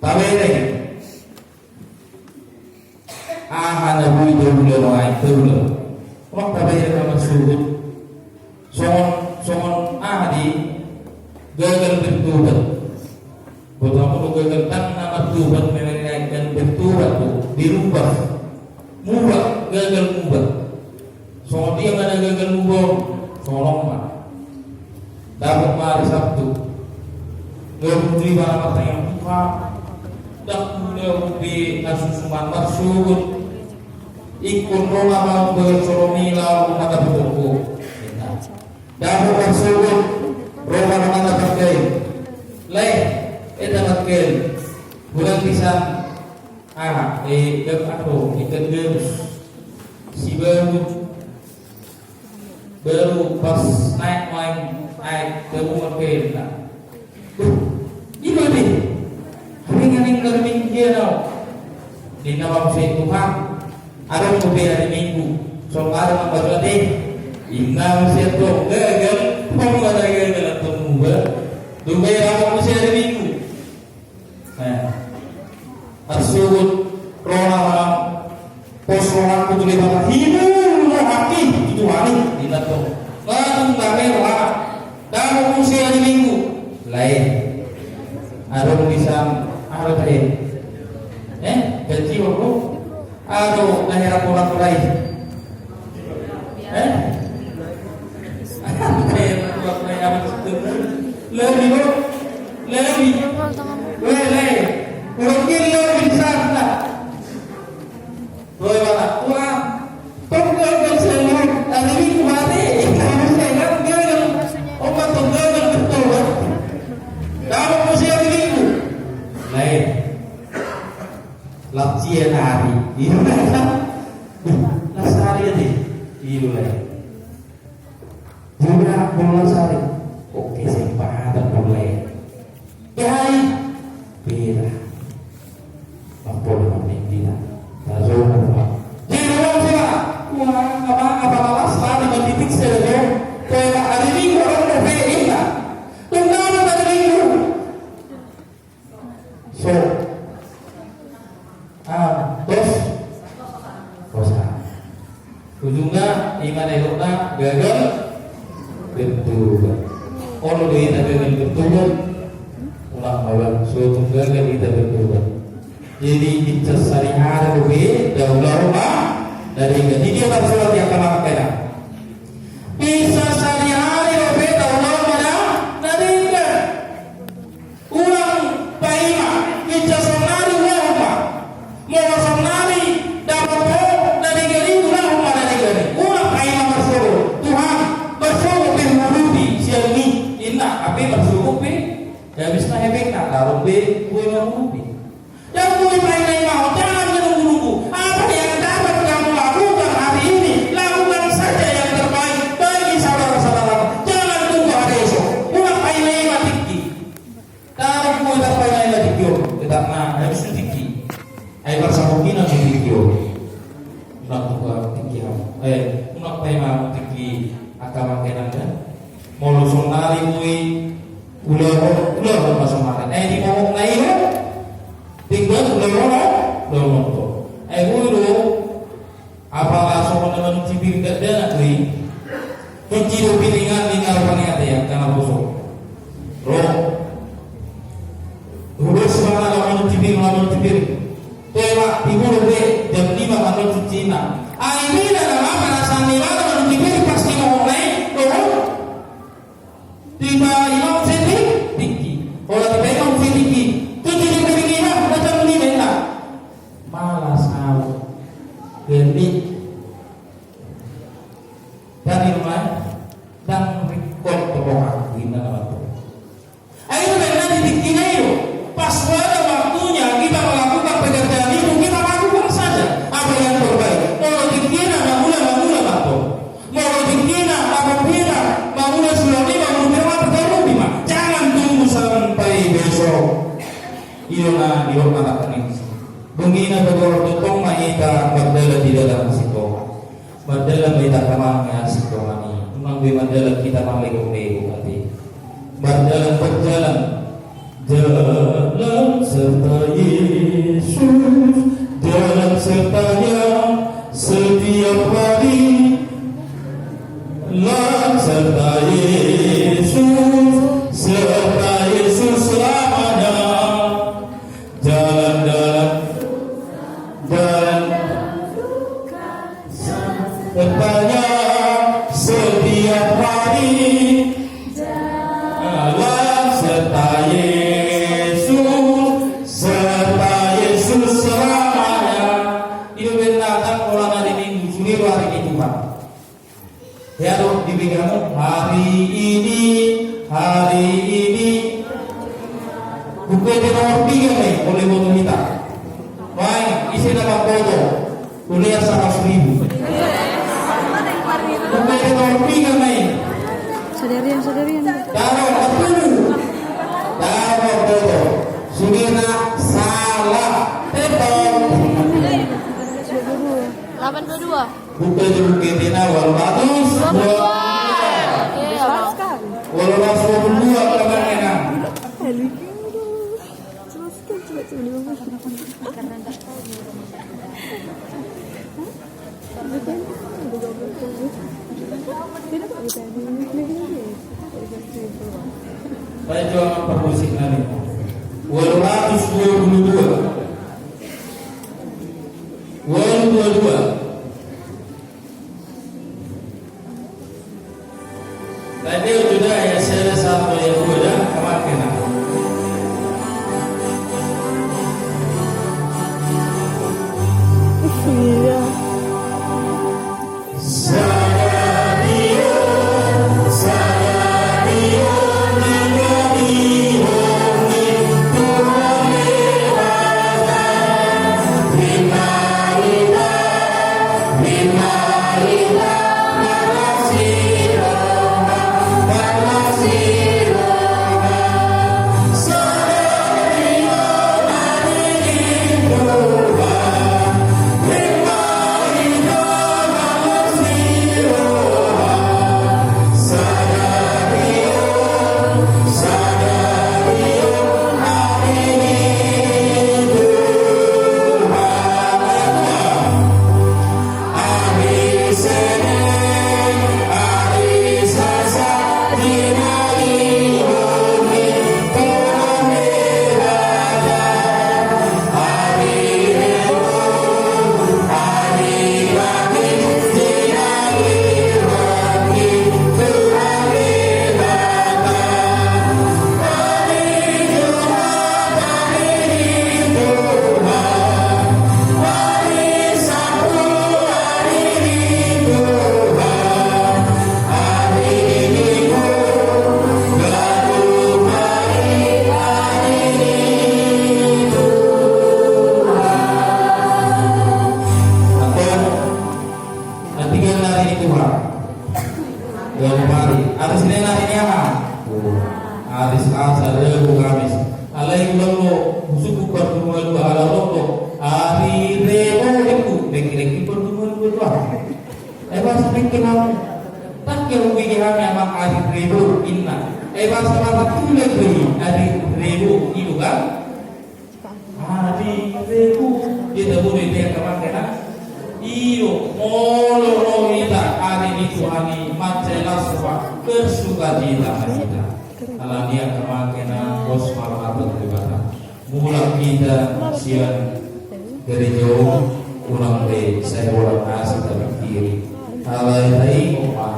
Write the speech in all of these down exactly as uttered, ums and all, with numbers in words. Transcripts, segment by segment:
Tabereng. Aha na boi taula, ma taula. Unang tabereng na marsogot. Songon, songon aha di gagal bertobat. Boto hamu do gagal, ndang na martobat memang, gagal bertobat do, dirubah. Muba, gagal muba. Songon dia ma na gagal muba on? Songon on ma. Dapot ma ari Sabtu. Gabe tu ibana martangihon, Tuhan, ndang huula be na susuman marsogot. Ingkon ro nama bagas solomi laho mangadapothon Ho. Dapot marsogot, ro nama na panggabean. Lae, eda panggabean. Bulan pisan. Ah, eh, gak ado, ikan gabus. Si baru, baru pas naik main, naik ke rumah kena. Duh, iba deh. Hami ngening dari minggu dia tau. Di nama musik Tuhan. Ada mau beli hari minggu. Soal ada mau baca deh. Inna musik tuh gagal. Mau ada gagal atau muba. Duh, bayar apa musik hari minggu? Eh, marsogot, ro nama, pos rohangku tu Debata, himul rohangki tu Tuhan i, inna tong. Langsung damai roha. Dapot muse ari Minggu. Lae. Adong bisa, ado tahe. Eh, gaji ho. Ado, na hera pola-pola i. Eh? Lebih, Bro. Lebih. Weh, le. Kurang gila, lebih sana. Weh, mana? Kurang. Tunggal, tunggal, saya. Hari Minggu mati. Saya kan, dia kan. Obat tunggal, kan, betul, kan? Kamu mesti hari Minggu. Lain. Lap sian ari. Iya, kan? Las ari ate. Iya, lae. Bola, bola sari. Oke, kesempatan bola. Jadi, beda. Apa namanya, beda. Tahu apa? Jadi, orang sih, Pak. Wah, apa, apa lalas, Pak, di titik saya, Pak. Kayak hari Minggu, orang mau beda. Tunggal hari Minggu. So. Ah, dos. Dosa. Ujungna, ima na elokna gagal bertobat. Olo do hita gagal bertobat. Ulang ma ulang, so tung gagal hita bertobat. Jadi, bincas sari-hari do be, daulah ma, dari gaji dia tak surat yang kemarin. Bincas sari-hari do be, daulah ma, dari gaji. Unang paima, bincas saonari, ulahon ma. Molo saonari dapot ho na digari, ulahon ma na digari. Unang paima marsogot. Tuhan, marsogot pe huudupi sian i, inna, hape marsogot pe. Habis na hepengna, lalu be boi mangudupi. Ndang boi paima-ima ho, jangan menunggu-nunggu. Apa yang dapat kamu lakukan hari ini, lakukan saja yang terbaik bagi saudara-saudaramu. Jangan tunggu hari esok. Unang paima-ima tingki. Taruh mu, tak pernah ingat tingki on. Kita na, habis itu tingki. Ai, bahasa mungkin nanti tingki on. Unang tunggu tingki on. Eh, unang paima tingki angka mangkenan, kan? Molo saonari boi, ulahon, ulahon ma saonari. Eh, di momok na i, tinggal ulahon, ulahon. Eh, boi do. Apala songon na manunci pir, dakdanak do i. Tunci do piringan ni na rupani ate, angka naposo. Ro. Hudos ma na manunci pir, na manunci pir. Tolak, tibu do be, jam lima manunci cina. Ai beda nama perasaan ni na manunci pir, pasti mau naik, turun. Tiba imam siti tinggi. Ora tiba imam siti tinggi. Tujuh ribu tinggi imam, macam ni benda. Malas au. Jadi, dari rumah, dan record toko aku, inna nama tu. Ayo, benda di tinggi na iyo. Pas pada waktunya kita melakukan pekerjaan itu, kita lakukan saja apa yang terbaik. Molo tingkina, mangula, mangula, mangula. Molo tingkina, mangula, mangula, sulami, mangula, mangula, mangula, mangula. Jangan tunggu sampai besok. Iyo na, iyo na, tak kening. Bengina bagor tutong ma hita mardalan di dalan si Tuhan. Mardalan ma hita kamangan si Tuhan i. Unang be mardalan hita marlegok-legok ate. Mardalan, berjalan. Jalan Serta Yesus, jalan sertanya setiap hari. Lah serta Yesus, serta Yesus selamanya. Jalan-jalan, jalan sertanya setiap hari. Jalan serta Yesus, serta Yesus selamanya. Itu benar, kan, pola na di Minggu, sude do ari ni Tuhan. Ya, lo, di Minggu, hari ini, hari ini. Buku itu nomor tiga nih, boleh buat kita. Baik, isi nama foto. Kuliah seratus ribu. Bukan kita orang pingan, main. Sadarian, sadarian. Taruh, betul. Taruh, betul. Sudah nak salah. Betul. Delapan puluh dua. Bukan itu, bukan itu, nah, walu ratus dua puluh dua. Iya, Bang. Walu ratus dua puluh dua, Bang, enak. Jelaskan, coba, coba, coba. Baik, coba permusik nanti. Walu ratus dua puluh dua. Walu dua dua. Tadi sudah ya, saya satu ya, dua dah, kemarin kena. Iya. Nanti kan hari ini Tuhan. Ganup ari. Ari Senin, ari ni aha? Ari Selasa, Rabu, Kamis. Alai ulang lo, husungkun parpunguan dua ala rokok. Ari Rebo itu, dengki-dengki parpunguan dua dua. Eh, bahasa dengki nama. Tak kira ubi hami amang ari Rebo, inna. Eh, bahasa mata tulen beri, ari Rebo, itu kan? Ari Rebo, dia tak boleh dia kemakan, ah. Iyo, molo ro hita ari ni Tuhan i, mansai las roha, bersukacita ma hita. Alani i angka amang inang, pos ma rohanta tu Debata. Mulak hita sian gareja on, unang be sai holan na sai tapingkiri. Alai taingot ma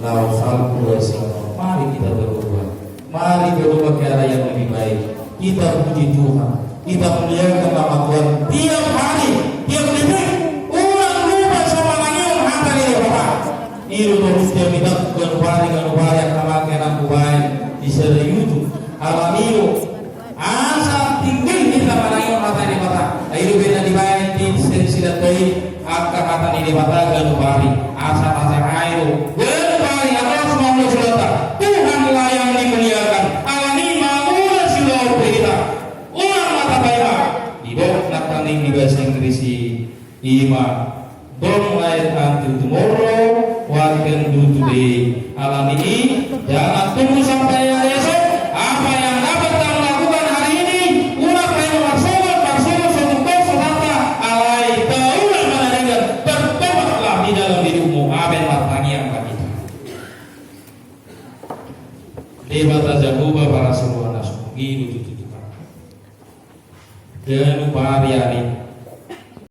laho salpu sian on, mari hita berubah. Mari berubah ke arah yang lebih baik. Kita puji Tuhan. Kita muliakan nama Tuhan tiap hari, tiap detik. Unang lupa so manangihon hata ni Debata. I do torus tiap hita, ganup ari, ganup ari, angka amang inang, hubaen di sada YouTube. Alani i do, asa tinggil hita manangihon hata ni Debata. Ai i do umbahen na dibaen di seri sida toi. Angka hata ni Debata ganup ari, asa tajaha i do. Ganup ari, asa mauliate ma hita. Tuhanlah yang dimuliakan. Alani i mauliate ma hita. Unang ma tapaima. Didok nangkaning di bahasa Inggris i, i ma, "Don't wait until tomorrow, what can do today." Alani i, jangan tunggu sampai hari esok. Apa yang dapat kamu lakukan hari ini, unang paima. Debata Jahowa, parasi roha na sumurung i do tutu Tuhan. Ganup ari-ari